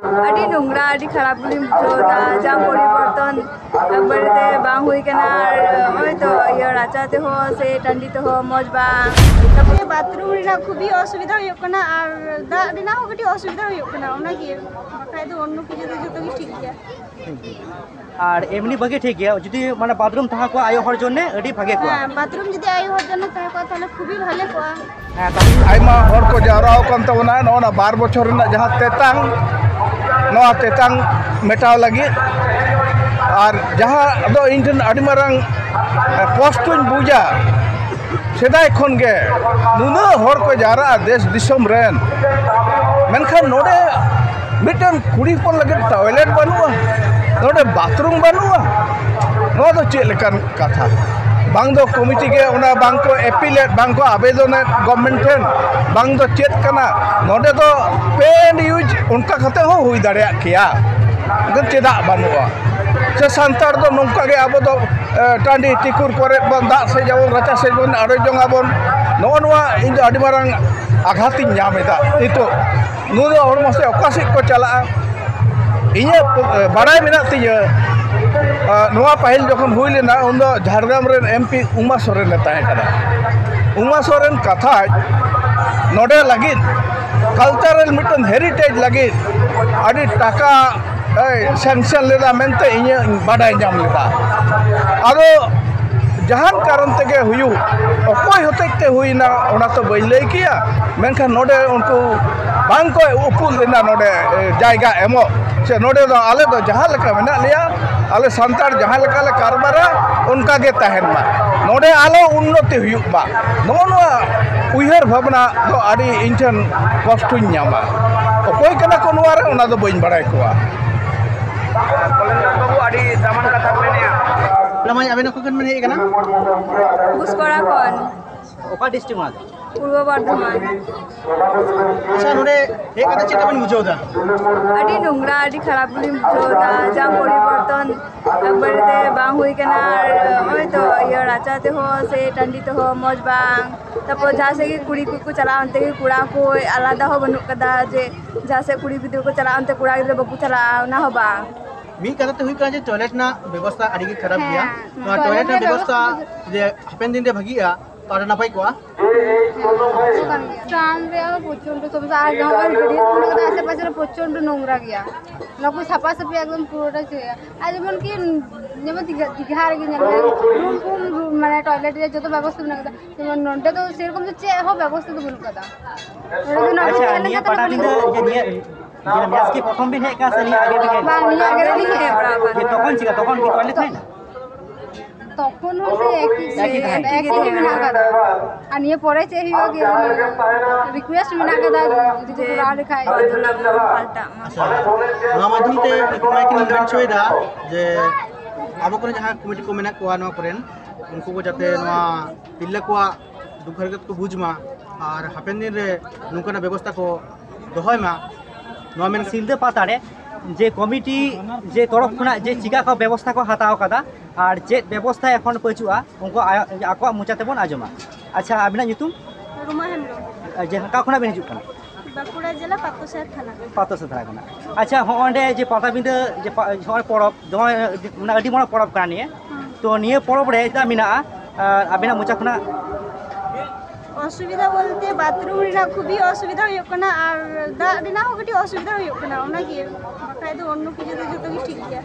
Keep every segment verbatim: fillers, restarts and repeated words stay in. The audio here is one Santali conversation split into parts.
ᱟᱹᱰᱤ ᱱᱚᱝᱨᱟ, ᱟᱹᱰᱤ ᱠᱷᱟᱨᱟᱯ ᱜᱮᱞᱤᱧ ᱵᱩᱡᱷᱟᱹᱣ ᱮᱫᱟ᱾ ᱡᱟᱦᱟᱸ ᱯᱚᱨᱤᱵᱚᱨᱛᱚᱱ ᱮᱠᱵᱟᱨᱮ ᱛᱮ ᱵᱟᱝ ᱦᱩᱭ ᱠᱟᱱᱟ᱾ ᱟᱨ ᱱᱚᱜᱼᱚᱭ ᱛᱚ ᱤᱭᱟᱹ ᱨᱟᱪᱟ ᱛᱮᱦᱚᱸ ᱥᱮ ᱴᱟᱺᱰᱤ ᱛᱮᱦᱚᱸ ᱢᱚᱡᱽ ᱵᱟᱝ᱾ ᱛᱟᱯᱚᱨᱮ ᱵᱟᱛᱷᱨᱩᱢ ᱨᱮᱱᱟᱜ ᱠᱷᱩᱵᱤ ᱚᱥᱩᱵᱤᱫᱷᱟ ᱦᱩᱭᱩᱜ ᱠᱟᱱᱟ, ᱟᱨ ᱫᱟᱜ ᱨᱮᱱᱟᱜ ᱦᱚᱸ ᱠᱟᱹᱴᱤᱡ ᱚᱥᱩᱵᱤᱫᱷᱟ ᱦᱩᱭᱩᱜ ᱠᱟᱱᱟ, ᱚᱱᱟᱜᱮ᱾ ᱵᱟᱠᱷᱟᱡ ᱫᱚ ᱚᱱᱱᱚ ᱠᱤᱪᱷᱩ ᱫᱚ ᱡᱚᱛᱚ ᱜᱮ ᱴᱷᱤᱠ ᱜᱮᱭᱟ᱾ ᱟᱨ ᱮᱢᱱᱤ ᱵᱷᱟᱜᱮ ᱴᱷᱤᱠ ᱜᱮᱭᱟ, ᱡᱩᱫᱤ ᱢᱟᱱᱮ ᱵᱟᱛᱷᱨᱩᱢ ᱛᱟᱦᱮᱸ ᱠᱚᱜᱼᱟ ᱟᱭᱳ ᱦᱚᱲ ᱡᱚᱱᱱᱮ, ᱟᱹᱰᱤ ᱵᱷᱟᱜᱮ ᱠᱚᱜᱼᱟ᱾ ᱦᱮᱸ, ᱵᱟᱛᱷᱨᱩᱢ ᱡᱩᱫᱤ ᱟᱭᱳ ᱦᱚᱲ ᱡᱚᱱᱱᱮ ᱛᱟᱦᱮᱸ ᱠᱚᱜᱼᱟ, ᱛᱟᱦᱚᱞᱮ ᱠᱷᱩᱵᱤ ᱵᱷᱟᱞᱮ ᱠᱚᱜᱼᱟ᱾ ᱦᱮᱸ, ᱛᱟᱦᱚᱞᱮ ᱟᱭᱢᱟ ᱦᱚᱲ ᱠᱚ ᱡᱟᱣᱨᱟ ᱟᱠᱟᱱ ᱛᱟᱵᱚᱱᱟ ᱱᱚᱜᱼᱚ ᱱᱟ ᱵᱟᱨ ᱵᱚᱪᱷᱚᱨ ᱨᱮᱱᱟᱜ ᱡᱟᱦᱟᱸ ᱛᱮᱛᱟᱝ, ᱱᱚᱣᱟ ᱛᱮᱛᱟᱝ ᱢᱮᱴᱟᱣ ᱞᱟᱹᱜᱤᱫ᱾ ᱟᱨ ᱡᱟᱦᱟᱸ ᱫᱚ ᱤᱧ ᱴᱷᱮᱱ ᱟᱹᱰᱤ ᱢᱟᱨᱟᱝ, ᱮ, ᱠᱚᱥᱴᱚᱧ ᱵᱩᱡᱟ, ᱥᱮᱫᱟᱭ ᱠᱷᱚᱱ ᱜᱮ ᱱᱩᱱᱟᱹᱜ ᱦᱚᱲ ᱠᱚ ᱡᱟᱣᱨᱟᱜᱼᱟ ᱫᱮᱥ ᱫᱤᱥᱚᱢ ᱨᱮᱱ, ᱢᱮᱱᱠᱷᱟᱱ ᱱᱚᱰᱮ ᱢᱤᱫᱴᱮᱱ ᱠᱩᱲᱤ ᱦᱚᱯᱚᱱ ᱞᱟᱹᱜᱤᱫ ᱴᱚᱭᱞᱮᱴ ᱵᱟᱹᱱᱩᱜᱼᱟ, ᱱᱚᱰᱮ ᱵᱟᱛᱷᱨᱩᱢ ᱵᱟᱹᱱᱩᱜᱼᱟ᱾ ᱱᱚᱣᱟ ᱫᱚ ᱪᱮᱫ ᱞᱮᱠᱟᱱ ᱠᱟᱛᱷᱟ? ᱵᱟᱝ ᱫᱚ ᱠᱚᱢᱤᱴᱤ ᱜᱮ ᱚᱱᱟ ᱵᱟᱝ ᱠᱚ ᱟᱯᱤᱞᱮᱫ, ᱵᱟᱝ ᱠᱚ ᱟᱵᱮᱫᱚᱱᱮᱫ ᱜᱚᱵᱷᱢᱮᱱᱴ ᱴᱷᱮᱱ, ᱵᱟᱝ ᱫᱚ ᱪᱮᱫ ᱠᱟᱱᱟ? ᱱᱚᱰᱮ ᱫᱚ ᱯᱮ ᱮᱱᱰ ᱤᱭᱩᱡᱽ ᱚᱱᱠᱟ ᱠᱟᱛᱮ ᱦᱚᱸ ᱦᱩᱭ ᱫᱟᱲᱮᱭᱟᱜ ᱠᱮᱭᱟ, ᱢᱮᱱᱠᱷᱟᱱ ᱪᱮᱫᱟᱜ ᱵᱟᱹᱱᱩᱜᱼᱟ? ᱥᱮ ᱥᱟᱱᱛᱟᱲ ᱫᱚ ᱱᱚᱝᱠᱟ ᱜᱮ ᱟᱵᱚ ᱫᱚ, ᱮ, ᱴᱟᱺᱰᱤ ᱴᱤᱠᱩᱨ ᱠᱚᱨᱮ ᱵᱚᱱ ᱫᱟᱜ ᱥᱮᱡ ᱟᱵᱚᱱ, ᱨᱟᱪᱟ ᱥᱮᱡ ᱵᱚᱱ ᱟᱲᱮ ᱡᱚᱝ ᱟᱵᱚᱱ? ᱱᱚᱜᱼᱚ ᱱᱚᱣᱟ ᱤᱧ ᱫᱚ ᱟᱹᱰᱤ ᱢᱟᱨᱟᱝ ᱟᱜᱷᱟᱛ ᱤᱧ ᱧᱟᱢ ᱮᱫᱟ ᱱᱤᱛᱚᱜ᱾ ᱱᱩᱭ ᱫᱚ ᱦᱚᱲᱢᱚ ᱥᱮ ᱚᱠᱟ ᱥᱮᱫ ᱠᱚ ᱪᱟᱞᱟᱜᱼᱟ? ᱤᱧᱟᱹᱜ, ᱮ, ᱵᱟᱲᱟᱭ ᱢᱮᱱᱟᱜ ᱛᱤᱧᱟᱹ, ᱮ, ᱱᱚᱣᱟ ᱯᱟᱹᱦᱤᱞ ᱡᱚᱠᱷᱚᱱ ᱦᱩᱭ ᱞᱮᱱᱟ, ᱩᱱ ᱫᱚ ᱡᱷᱟᱲᱜᱨᱟᱢ ᱨᱮᱱ ᱮᱢ ᱯᱤ ᱩᱢᱟ ᱥᱚᱨᱮᱱ ᱮ ᱛᱟᱦᱮᱸ ᱠᱟᱱᱟ᱾ ᱩᱢᱟ ᱥᱚᱨᱮᱱ ᱠᱟᱛᱷᱟᱡ ᱱᱚᱰᱮ ᱞᱟᱹᱜᱤᱫ, ᱠᱟᱞᱪᱟᱨᱟᱞ ᱢᱤᱫᱴᱮᱱ ᱦᱮᱨᱤᱴᱮᱡᱽ ᱞᱟᱹᱜᱤᱫ ᱟᱹᱰᱤ ᱴᱟᱠᱟ ᱮᱭ ᱥᱮᱝᱥᱚᱱ ᱞᱮᱫᱟ ᱢᱮᱱᱛᱮ ᱤᱧᱟᱹᱜ ᱵᱟᱰᱟᱭ ᱧᱟᱢ ᱞᱮᱫᱟ᱾ ᱟᱫᱚ ᱡᱟᱦᱟᱱ ᱠᱟᱨᱚᱱ ᱛᱮᱜᱮ ᱦᱩᱭᱩᱜ, ᱚᱠᱚᱭ ᱦᱚᱛᱮᱡ ᱛᱮ ᱦᱩᱭᱱᱟ, ᱚᱱᱟ ᱛᱚ ᱵᱟᱹᱧ ᱞᱟᱹᱭ ᱠᱮᱭᱟ, ᱢᱮᱱᱠᱷᱟᱱ ᱱᱚᱰᱮ ᱩᱱᱠᱩ ᱵᱟᱝ ᱠᱚ ᱩᱯᱩᱞ ᱞᱮᱱᱟ ᱱᱚᱰᱮ, ᱮ, ᱡᱟᱭᱜᱟ ᱮᱢᱚᱜ ᱥᱮ᱾ ᱱᱚᱰᱮ ᱫᱚ ᱟᱞᱮ ᱫᱚ ᱡᱟᱦᱟᱸ ᱞᱮᱠᱟ ᱢᱮᱱᱟᱜ ᱞᱮᱭᱟ, ᱟᱞᱮ ᱥᱟᱱᱛᱟᱲ ᱡᱟᱦᱟᱸ ᱞᱮᱠᱟ ᱞᱮ ᱠᱟᱨᱵᱟᱨᱟ, ᱚᱱᱠᱟ ᱜᱮ ᱛᱟᱦᱮᱱ ᱢᱟ, ᱱᱚᱰᱮ ᱟᱞᱚ ᱩᱱᱱᱚᱛᱤ ᱦᱩᱭᱩᱜ ᱢᱟ, ᱱᱚᱜᱼᱚ ᱱᱚᱣᱟ ᱩᱭᱦᱟᱹᱨ ᱵᱷᱟᱵᱽᱱᱟ ᱫᱚ ᱟᱹᱰᱤ ᱤᱧ ᱴᱷᱮᱱ ᱠᱚᱥᱴᱚᱧ ᱧᱟᱢᱟ᱾ ᱚᱠᱚᱭ ᱠᱟᱱᱟ ᱠᱚ ᱱᱚᱣᱟ ᱨᱮ, ᱚᱱᱟ ᱫᱚ ᱵᱟᱹᱧ ᱵᱟᱲᱟᱭ ᱠᱚᱣᱟ᱾ ᱠᱚᱞᱮᱱᱫᱚᱨ ᱵᱟᱹᱵᱩ, ᱟᱹᱰᱤ ᱫᱟᱢᱟᱱ ᱠᱟᱛᱷᱟ ᱵᱮᱱ ᱢᱮᱱᱮᱫᱼᱟ᱾ ᱢᱟᱹᱭ, ᱟᱵᱮᱱ ᱚᱠᱟ ᱠᱷᱚᱱ ᱵᱮᱱ ᱦᱮᱡ ᱟᱠᱟᱱᱟ? ᱜᱩᱥᱠᱚᱨᱟ ᱠᱷᱚᱱ᱾ ᱚᱠᱟ ᱰᱤᱥᱴᱨᱤᱠᱴ ᱚᱱᱟ ᱫᱚ? ᱯᱩᱨᱵᱚ ᱵᱚᱨᱫᱷᱚᱢᱟᱱ᱾ ᱟᱪᱪᱷᱟ, ᱱᱚᱰᱮ ᱦᱮᱡ ᱠᱟᱛᱮ ᱪᱮᱫ ᱞᱮᱠᱟ ᱵᱮᱱ ᱵᱩᱡᱷᱟᱹᱣ ᱮᱫᱟ? ᱟᱹᱰᱤ ᱱᱚᱝᱨᱟ, ᱟᱹᱰᱤ ᱠᱷᱟᱨᱟᱯ ᱜᱮᱞᱤᱧ ᱵᱩᱡᱷᱟᱹᱣ ᱮᱫᱟ᱾ ᱡᱟ ᱯᱚᱨᱤᱵᱚᱨᱛᱚᱱ ᱮᱠᱵᱟᱨᱮ ᱛᱮ ᱵᱟᱝ ᱦᱩᱭ ᱠᱟᱱᱟ᱾ ᱟᱨ ᱱᱚᱜᱼᱚᱭ ᱛᱚ ᱤᱭᱟᱹ ᱨᱟᱪᱟ ᱛᱮᱦᱚᱸ ᱥᱮ ᱴᱟᱺᱰᱤ ᱛᱮᱦᱚᱸ ᱢᱚᱡᱽ ᱵᱟᱝ᱾ ᱛᱟᱨᱯᱚᱨ ᱡᱟᱦᱟᱸ ᱥᱮᱫ ᱜᱮ ᱠᱩᱲᱤ ᱠᱚᱠᱚ ᱪᱟᱞᱟᱜᱼᱟ, ᱚᱱᱛᱮ ᱜᱮ ᱠᱚᱲᱟ ᱠᱚ, ᱟᱞᱟᱫᱟ ᱦᱚᱸ ᱵᱟᱹᱱᱩᱜ ᱠᱟᱫᱟ ᱡᱮ ᱡᱟᱦᱟᱸ ᱥᱮᱫ ᱠᱩᱲᱤ ᱜᱤᱫᱽᱨᱟᱹ ᱠᱚ ᱪᱟᱞᱟᱜᱼᱟ, ᱚᱱᱛᱮ ᱠᱚᱲᱟ ᱜᱤᱫᱽᱨᱟᱹ ᱵᱟᱠᱚ ᱪᱟᱞᱟᱜᱼᱟ, ᱚᱱᱟ ᱦᱚᱸ ᱵᱟᱝ᱾ ᱢᱤᱫ ᱠᱟᱛᱷᱟ ᱛᱮ ᱦᱩᱭᱩᱜ ᱠᱟᱱᱟ ᱡᱮ ᱴᱚᱭᱞᱮᱴ ᱨᱮᱱᱟᱜ ᱵᱮᱵᱚᱥᱛᱷᱟ ᱟᱹᱰᱤ ᱜᱮ ᱠᱷᱟᱨᱟᱯ ᱜᱮᱭᱟ᱾ ᱦᱮᱸ᱾ ᱱᱚᱣᱟ ᱴᱚᱭᱞᱮᱴ ᱴᱚᱭᱞᱮᱴ ᱨᱮᱱᱟᱜ ᱨᱮᱱᱟᱜ ᱵᱮᱵᱚᱥᱛᱷᱟ ᱵᱮᱵᱚᱥᱛᱷᱟ ᱡᱩᱫᱤ ᱦᱟᱯᱮᱱ ᱫᱤᱱ ᱨᱮ ᱵᱷᱟᱹᱜᱤᱜᱼᱟ, ᱛᱚ ᱟᱹᱰᱤ ᱱᱟᱯᱟᱭ ᱠᱚᱜᱼᱟ᱾ ᱴᱨᱟᱢ ᱨᱮᱭᱟᱜ ᱦᱚᱸ ᱯᱨᱚᱪᱚᱱᱰᱚ ᱥᱚᱢᱚᱥᱥᱟ, ᱟᱨ ᱱᱚᱜᱼᱚᱭ ᱜᱟᱹᱰᱭᱟᱹ ᱠᱚ ᱢᱮᱱᱟᱜ ᱠᱟᱫᱟ ᱟᱥᱮ ᱯᱟᱥᱮ ᱨᱮ ᱯᱨᱚᱪᱚᱱᱰᱚ ᱱᱚᱝᱨᱟ ᱜᱮᱭᱟ᱾ ᱚᱱᱟ ᱠᱚ ᱥᱟᱯᱷᱟ ᱥᱟᱹᱯᱷᱤ ᱮᱠᱫᱚᱢ ᱯᱩᱨᱟᱹᱴᱟ ᱪᱮᱫ, ᱟᱨ ᱡᱮᱢᱚᱱ ᱠᱤ ᱡᱮᱢᱚᱱ ᱫᱤᱜᱷᱟ, ᱫᱤᱜᱷᱟ ᱨᱮᱜᱮ ᱧᱮᱞ ᱢᱮ, ᱨᱩᱢ ᱠᱩᱢ ᱨᱩᱢ, ᱢᱟᱱᱮ ᱴᱚᱭᱞᱮᱴ ᱨᱮᱭᱟᱜ ᱡᱚᱛᱚ ᱵᱮᱵᱚᱥᱛᱷᱟ ᱢᱮᱱᱟᱜ ᱠᱟᱫᱟ, ᱡᱮᱢᱚᱱ ᱱᱚᱸᱰᱮ ᱫᱚ ᱥᱮᱨᱚᱠᱚᱢ ᱫᱚ ᱪᱮᱫ ᱦᱚᱸ ᱵᱮᱵᱚᱥᱛᱷᱟ ᱫᱚ ᱵᱟᱹᱱᱩᱜ ᱠᱟᱫᱟ᱾ ᱱᱚᱸᱰᱮ ᱫᱚ ᱱᱚᱸᱰᱮ ᱟᱪᱪᱷᱟ, ᱪᱮᱫ ᱱᱤᱭᱟᱹ ᱞᱮᱠᱟ ᱛᱮ ᱯᱟᱴᱟᱵᱤᱸᱫᱷᱟᱹ ᱢᱟᱱᱮ ᱡᱮ ᱱᱤᱭᱟᱹ, ᱱᱤᱭᱟᱹ ᱱᱮᱥ ᱜᱮ ᱯᱨᱚᱛᱷᱚᱢ ᱵᱤᱱ ᱦᱮᱡ ᱠᱟᱱᱟ ᱥᱮ ᱱᱤᱭᱟᱹ ᱟᱜᱮ ᱵᱤᱱ ᱦᱮᱡ ᱵᱟᱝ, ᱱᱤᱭᱟᱹ ᱟᱜᱮ ᱨᱮᱞᱤᱧ ᱦᱮᱡ ᱵᱟᱲᱟ ᱟᱠᱟᱱᱟ᱾ ᱡᱮ ᱛᱚᱠᱷᱚᱱ ᱪᱮᱠᱟ, ᱛᱚᱠᱷᱚᱱ ᱠᱤ ᱴᱚᱭᱞᱮᱴ ᱛᱟᱦᱮᱸ ᱠᱟᱱᱟ? ᱛᱚᱠᱷᱚᱱ ᱦᱚᱸ ᱥᱮ ᱮᱠᱤ ᱜᱮ, ᱮᱠᱤ ᱜᱮ ᱮᱠᱤ ᱜᱮ ᱛᱟᱦᱮᱸ ᱢᱮᱱᱟᱜ ᱠᱟᱱᱟ᱾ ᱟᱠᱟᱫᱟ᱾ ᱟᱨ ᱱᱤᱭᱟᱹ ᱯᱚᱨᱮ ᱪᱮᱫ ᱦᱩᱭᱩᱜᱼᱟ ᱠᱤ ᱡᱟᱱᱤ? ᱨᱤᱠᱩᱭᱮᱥᱴ ᱢᱮᱱᱟᱜ ᱠᱟᱫᱟ, ᱡᱩᱫᱤ ᱠᱚ ᱡᱮ ᱠᱚᱨᱟᱣ ᱞᱮᱠᱷᱟᱡ᱾ ᱵᱟᱫᱚᱞ ᱟᱜ ᱯᱟᱞᱴᱟᱜ ᱢᱟ᱾ ᱟᱪᱪᱷᱟ, ᱱᱚᱣᱟ ᱢᱟᱫᱽᱫᱷᱚᱢ ᱛᱮ ᱱᱚᱣᱟ ᱠᱤᱱ ᱢᱮᱱ ᱦᱚᱪᱚᱭᱮᱫᱟ ᱡᱮ ᱟᱵᱚ ᱠᱚᱨᱮᱱ ᱡᱟᱦᱟᱸ ᱠᱚᱢᱤᱴᱤ ᱠᱚ ᱢᱮᱱᱟᱜ ᱠᱚᱣᱟ ᱱᱚᱣᱟ ᱠᱚᱨᱮᱱ, ᱩᱱᱠᱩ ᱠᱚ ᱡᱟᱛᱮ ᱱᱚᱣᱟ ᱛᱤᱨᱞᱟᱹ ᱠᱚᱣᱟᱜ ᱫᱩᱠ ᱦᱟᱨᱠᱮᱛ ᱠᱚ ᱵᱩᱡᱽ ᱢᱟ ᱟᱨ ᱦᱟᱯᱮᱱ ᱫᱤᱱ ᱨᱮ ᱱᱚᱝᱠᱟᱱᱟᱜ ᱵᱮᱵᱚᱥᱛᱷᱟ ᱠᱚ ᱫᱚᱦᱚᱭ ᱢᱟ, ᱱᱚᱣᱟ ᱢᱮᱱ ᱥᱤᱞᱫᱟᱹ ᱯᱟᱛᱟ ᱨᱮ ᱡᱮ ᱠᱚᱢᱤᱴᱤ ᱡᱮ ᱛᱚᱨᱚᱯ ᱠᱷᱚᱱᱟᱜ ᱡᱮ ᱪᱤᱠᱟ ᱠᱚ ᱵᱮᱵᱚᱥᱛᱷᱟ ᱠᱚ ᱦᱟᱛᱟᱣ ᱠᱟᱫᱟ ᱟᱨ ᱪᱮᱫ ᱵᱮᱵᱚᱥᱛᱷᱟ ᱮᱠᱷᱚᱱ ᱯᱟᱹᱪᱩᱜᱼᱟ, ᱩᱱᱠᱩ ᱟᱭᱟᱜ, ᱟᱠᱚᱣᱟᱜ ᱢᱚᱪᱟ ᱛᱮᱵᱚᱱ ᱟᱸᱡᱚᱢᱟ᱾ ᱟᱪᱪᱷᱟ, ᱟᱵᱤᱱᱟᱜ ᱧᱩᱛᱩᱢ? ᱨᱩᱢᱟ ᱦᱮᱢᱵᱨᱚᱢ᱾ ᱡᱮ ᱚᱠᱟ ᱠᱷᱚᱱᱟᱜ ᱵᱤᱱ ᱦᱤᱡᱩᱜ ᱠᱟᱱᱟ? ᱵᱟᱸᱠᱩᱲᱟ ᱡᱮᱞᱟ, ᱯᱟᱛᱚᱥᱟ ᱛᱷᱟᱱᱟ᱾ ᱯᱟᱛᱚᱥᱟ ᱛᱷᱟᱱᱟ ᱠᱷᱚᱱᱟᱜ᱾ ᱟᱪᱪᱷᱟ, ᱦᱚᱸᱜᱼᱚᱭ ᱱᱚᱰᱮ ᱡᱮ ᱯᱟᱴᱟᱵᱤᱸᱫᱟᱹ ᱡᱮ ᱯᱟ-, ᱦᱚᱸᱜᱼᱚᱭ ᱯᱚᱨᱚᱵᱽ, ᱫᱚᱢᱮ ᱟᱹᱰᱤ, ᱢᱟᱱᱮ ᱟᱹᱰᱤ ᱢᱟᱨᱟᱝ ᱯᱚᱨᱚᱵᱽ ᱠᱟᱱᱟ ᱱᱤᱭᱟᱹ᱾ ᱦᱮᱸ᱾ ᱛᱚ, ᱱᱤᱭᱟᱹ ᱯᱚᱨᱚᱵᱽ ᱨᱮ ᱪᱮᱫ ᱢᱮᱱᱟᱜᱼᱟ, ᱟᱨ ᱟᱵᱤᱱᱟᱜ ᱢᱚᱪᱟ ᱠᱷᱚᱱᱟᱜ? ᱚᱥᱩᱵᱤᱫᱷᱟ ᱵᱚᱞᱛᱮ ᱵᱟᱛᱷᱨᱩᱢ ᱨᱮᱱᱟᱜ ᱠᱷᱩᱵᱤ ᱚᱥᱩᱵᱤᱫᱷᱟ ᱦᱩᱭᱩᱜ ᱠᱟᱱᱟ, ᱟᱨ ᱫᱟᱜ ᱨᱮᱱᱟᱜ ᱦᱚᱸ ᱠᱟᱹᱴᱤᱡ ᱚᱥᱩᱵᱤᱫᱷᱟ ᱦᱩᱭᱩᱜ ᱠᱟᱱᱟ, ᱚᱱᱟᱜᱮ᱾ ᱵᱟᱠᱷᱟᱡ ᱫᱚ ᱚᱱᱱᱚ ᱠᱤᱪᱷᱩ ᱫᱚ ᱡᱚᱛᱚ ᱜᱮ ᱴᱷᱤᱠ ᱜᱮᱭᱟ᱾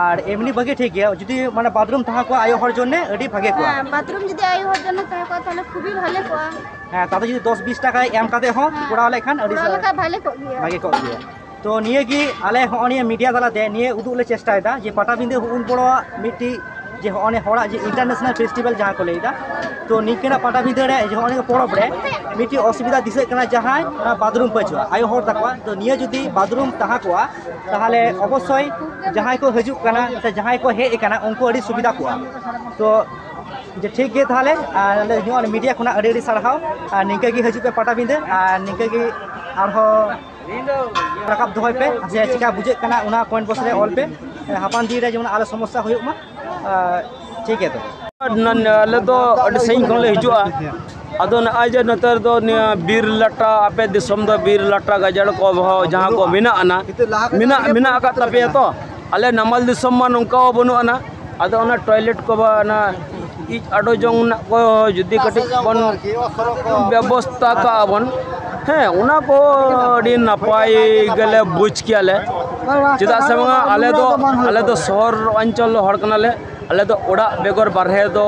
ᱟᱨ ᱮᱢᱱᱤ ᱵᱷᱟᱜᱮ ᱴᱷᱤᱠ ᱜᱮᱭᱟ, ᱡᱩᱫᱤ ᱢᱟᱱᱮ ᱵᱟᱛᱷᱨᱩᱢ ᱛᱟᱦᱮᱸ ᱠᱚᱜᱼᱟ ᱟᱭᱳ ᱦᱚᱲ ᱡᱚᱱᱱᱮ, ᱟᱹᱰᱤ ᱵᱷᱟᱜᱮ ᱠᱚᱜᱼᱟ᱾ ᱦᱮᱸ, ᱵᱟᱛᱷᱨᱩᱢ ᱡᱩᱫᱤ ᱟᱭᱳ ᱦᱚᱲ ᱡᱚᱱᱱᱮ ᱛᱟᱦᱮᱸ ᱠᱚᱜᱼᱟ, ᱛᱟᱦᱞᱮ ᱠᱷᱩᱵᱤ ᱵᱷᱟᱞᱮ ᱠᱚᱜᱼᱟ᱾ ᱦᱮᱸ, ᱛᱟᱛᱮ ᱡᱩᱫᱤ ᱫᱚᱥ ᱵᱤᱥ ᱴᱟᱠᱟᱭ ᱮᱢ ᱠᱟᱛᱮ ᱦᱚᱸ ᱦᱮᱸ, ᱠᱚᱨᱟᱣ ᱞᱮᱠᱷᱟᱱ ᱟᱹᱰᱤ ᱠᱚᱨᱟᱣ ᱥᱟ-, ᱞᱮᱠᱷᱟᱱ ᱵᱷᱟᱞᱮ ᱠᱚᱜ ᱜᱮᱭᱟ᱾ ᱵᱷᱟᱜᱮ ᱠᱚᱜ ᱜᱮᱭᱟ᱾ ᱛᱚ, ᱱᱤᱭᱟᱹ ᱜᱮ ᱟᱞᱮ ᱦᱚᱸᱜᱼᱚ ᱱᱤᱭᱟᱹ ᱢᱤᱰᱤᱭᱟ ᱛᱟᱞᱟᱛᱮ ᱱᱤᱭᱟᱹ ᱩᱫᱩᱜ ᱞᱮ ᱪᱮᱥᱴᱟᱭᱮᱫᱟ ᱡᱮ ᱯᱟᱴᱟᱵᱤᱸᱫᱟᱹ ᱦᱩᱜᱼᱩᱱ ᱵᱚᱲᱚᱣᱟᱜ ᱢᱤᱫᱴᱤᱡ ᱡᱮ ᱦᱚᱸᱜᱼᱚ ᱱᱤᱭᱟᱹ ᱦᱚᱲᱟᱜ ᱡᱮ international festival ᱡᱟᱦᱟᱸ ᱠᱚ ᱞᱟᱹᱭᱫᱟ, ᱛᱚ, ᱱᱤᱝᱠᱟᱹᱱᱟᱜ ᱯᱟᱴᱟᱵᱤᱸᱫᱟᱹ ᱨᱮ ᱡᱮ ᱦᱚᱸᱜᱼᱚ ᱱᱤᱭᱟᱹ ᱯᱚᱨᱚᱵᱽ ᱨᱮ ᱢᱤᱫᱴᱤᱡ ᱚᱥᱩᱵᱤᱫᱷᱟ ᱫᱤᱥᱟᱹᱜ ᱠᱟᱱᱟ, ᱡᱟᱦᱟᱸᱭ ᱚᱱᱟ ᱵᱟᱛᱷᱨᱩᱢ ᱯᱟᱹᱪᱩᱜᱼᱟ ᱟᱭᱳ ᱦᱚᱲ ᱛᱟᱠᱚᱣᱟᱜ᱾ ᱛᱚ, ᱱᱤᱭᱟᱹ ᱡᱩᱫᱤ ᱵᱟᱛᱷᱨᱩᱢ ᱛᱟᱦᱮᱸ ᱠᱚᱜᱼᱟ, ᱛᱟᱦᱚᱞᱮ ᱚᱵᱚᱥᱥᱳᱭ ᱡᱟᱦᱟᱸᱭ ᱠᱚ ᱦᱤᱡᱩᱜ ᱠᱟᱱᱟ ᱥᱮ ᱡᱟᱦᱟᱸᱭ ᱠᱚ ᱦᱮᱡ ᱟᱠᱟᱱᱟ, ᱩᱱᱠᱩ ᱟᱹᱰᱤ ᱥᱩᱵᱤᱫᱷᱟ ᱠᱚᱜᱼᱟ᱾ ᱛᱚ, ᱡᱮ ᱴᱷᱤᱠ ᱜᱮ ᱛᱟᱦᱚᱞᱮ, ᱟᱨ ᱟᱞᱮ ᱱᱚᱣᱟ ᱢᱤᱰᱤᱭᱟ ᱠᱷᱚᱱᱟᱜ ᱟᱹᱰᱤ ᱟᱹᱰᱤ ᱥᱟᱨᱦᱟᱣ᱾ ᱟᱨ ᱱᱤᱝᱠᱟᱹ ᱜᱮ ᱦᱤᱡᱩᱜ ᱯᱮ ᱯᱟᱴᱟᱵᱤᱸᱫᱟᱹ, ᱟᱨ ᱱᱤᱝᱠᱟᱹ ᱜᱮ ᱟᱨᱦᱚᱸ ᱨᱟᱠᱟᱵ ᱫᱚᱦᱚᱭ ᱯᱮ ᱡᱮ ᱪᱮᱠᱟ ᱵᱩᱡᱷᱟᱹᱜ ᱠᱟᱱᱟ ᱚᱱᱟ ᱠᱚᱢᱮᱱᱴ ᱵᱚᱠᱥ ᱨᱮ ᱚᱞ ᱯᱮ᱾ ᱦᱟᱯᱟᱱ ᱫᱤᱱ ᱨᱮ ᱡᱮᱢᱚᱱ ᱟᱞᱮ ᱥᱚᱢᱚᱥᱥᱟ ᱦᱩᱭᱩᱜ ᱢᱟ᱾ ᱟᱨ ᱴᱷᱤᱠ ᱜᱮᱭᱟ ᱛᱚ᱾ ᱱᱚ-, ᱟᱞᱮ ᱫᱚ ᱟᱹᱰᱤ ᱥᱟᱺᱜᱤᱧ ᱠᱷᱚᱱ ᱞᱮ ᱦᱤᱡᱩᱜᱼᱟ᱾ ᱟᱫᱚ ᱱᱚᱜᱼᱚᱭ ᱡᱮ ᱱᱮᱛᱟᱨ ᱫᱚ ᱱᱤᱭᱟᱹ ᱵᱤᱨ ᱞᱟᱴᱟ, ᱟᱯᱮ ᱫᱤᱥᱚᱢ ᱫᱚ ᱵᱤᱨ ᱞᱟᱴᱟ ᱜᱟᱡᱟᱲ ᱠᱚ ᱵᱚᱦᱚ-, ᱡᱟᱦᱟᱸ ᱠᱚ ᱢᱮᱱᱟᱜ ᱟᱱᱟ, ᱢᱮᱱᱟᱜ, ᱢᱮᱱᱟᱜ ᱟᱠᱟᱫ ᱛᱟᱯᱮᱭᱟ ᱛᱚ? ᱟᱞᱮ ᱱᱟᱢᱟᱞ ᱫᱤᱥᱚᱢ ᱢᱟ ᱱᱚᱝᱠᱟ ᱦᱚᱸ ᱵᱟᱹᱱᱩᱜ ᱟᱱᱟ᱾ ᱟᱫᱚ ᱚᱱᱟ ᱴᱚᱭᱞᱮᱴ ᱠᱚ ᱵᱟ-, ᱚᱱᱟ ᱤᱡ ᱟᱰᱚ ᱡᱚᱝ ᱨᱮᱱᱟᱜ ᱠᱚ ᱡᱩᱫᱤ ᱠᱟᱹᱴᱤᱡ ᱵᱚᱱ ᱵᱮᱵᱚᱥᱛᱟ ᱠᱟᱜᱼᱟ ᱵᱚᱱ, ᱦᱮᱸ, ᱚᱱᱟ ᱠᱚ ᱟᱹᱰᱤ ᱱᱟᱯᱟᱭ ᱜᱮᱞᱮ ᱵᱩᱡᱽ ᱠᱮᱭᱟᱞᱮ᱾ ᱪᱮᱫᱟᱜ ᱥᱮ ᱵᱟᱝᱟ, ᱟᱞᱮ ᱫᱚ, ᱟᱞᱮ ᱫᱚ ᱥᱚᱦᱚᱨ ᱚᱧᱪᱚᱞ ᱦᱚᱲ ᱠᱟᱱᱟᱞᱮ᱾ ᱟᱞᱮ ᱫᱚ ᱚᱲᱟᱜ ᱵᱮᱜᱚᱨ ᱵᱟᱨᱦᱮ ᱫᱚ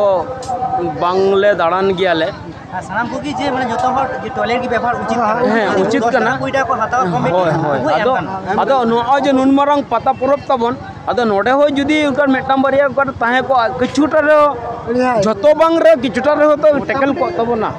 ᱵᱟᱝᱞᱮ ᱫᱟᱬᱟᱱ ᱜᱮᱭᱟᱞᱮ᱾ ᱟᱨ ᱥᱟᱱᱟᱢ ᱠᱚᱜᱮ ᱡᱮ ᱢᱟᱱᱮ ᱡᱚᱛᱚ ᱦᱚᱲ ᱡᱮ ᱴᱚᱭᱞᱮᱴ ᱜᱮ ᱵᱮᱵᱚᱦᱟᱨ ᱩᱪᱤᱛ ᱠᱟᱱᱟ᱾ ᱦᱮᱸ, ᱩᱪᱤᱛ ᱠᱟᱱᱟ᱾ ᱠᱩᱲᱤ ᱴᱟᱠᱟ ᱠᱚ ᱦᱟᱛᱟᱣᱟ, ᱠᱚᱢᱤᱴᱤ ᱦᱳᱭ, ᱦᱳᱭ᱾ ᱩᱱᱠᱩ ᱮᱢ ᱟᱫᱚ, ᱠᱟᱱᱟ᱾ ᱟᱫᱚ ᱱᱚᱜᱼᱚᱭ ᱡᱮ ᱱᱩᱱ ᱢᱟᱨᱟᱝ ᱯᱟᱛᱟ ᱯᱚᱨᱚᱵᱽ ᱛᱟᱵᱚᱱ, ᱟᱫᱚ ᱱᱚᱰᱮ ᱦᱚᱸ ᱡᱩᱫᱤ ᱚᱱᱠᱟᱱ ᱢᱤᱫᱴᱟᱝ ᱵᱟᱨᱭᱟ ᱚᱱᱠᱟᱱ ᱛᱟᱦᱮᱸ ᱠᱚᱜᱼᱟ, ᱠᱤᱪᱷᱩᱴᱟ ᱨᱮᱦᱚᱸ, ᱡᱷᱚᱛᱚ ᱵᱟᱝ ᱨᱮ ᱠᱤᱪᱷᱩᱴᱟ ᱨᱮᱦᱚᱸ ᱛᱚ ᱴᱮᱠᱮᱞ ᱠᱚᱜ ᱛᱟᱵᱚᱱᱟ᱾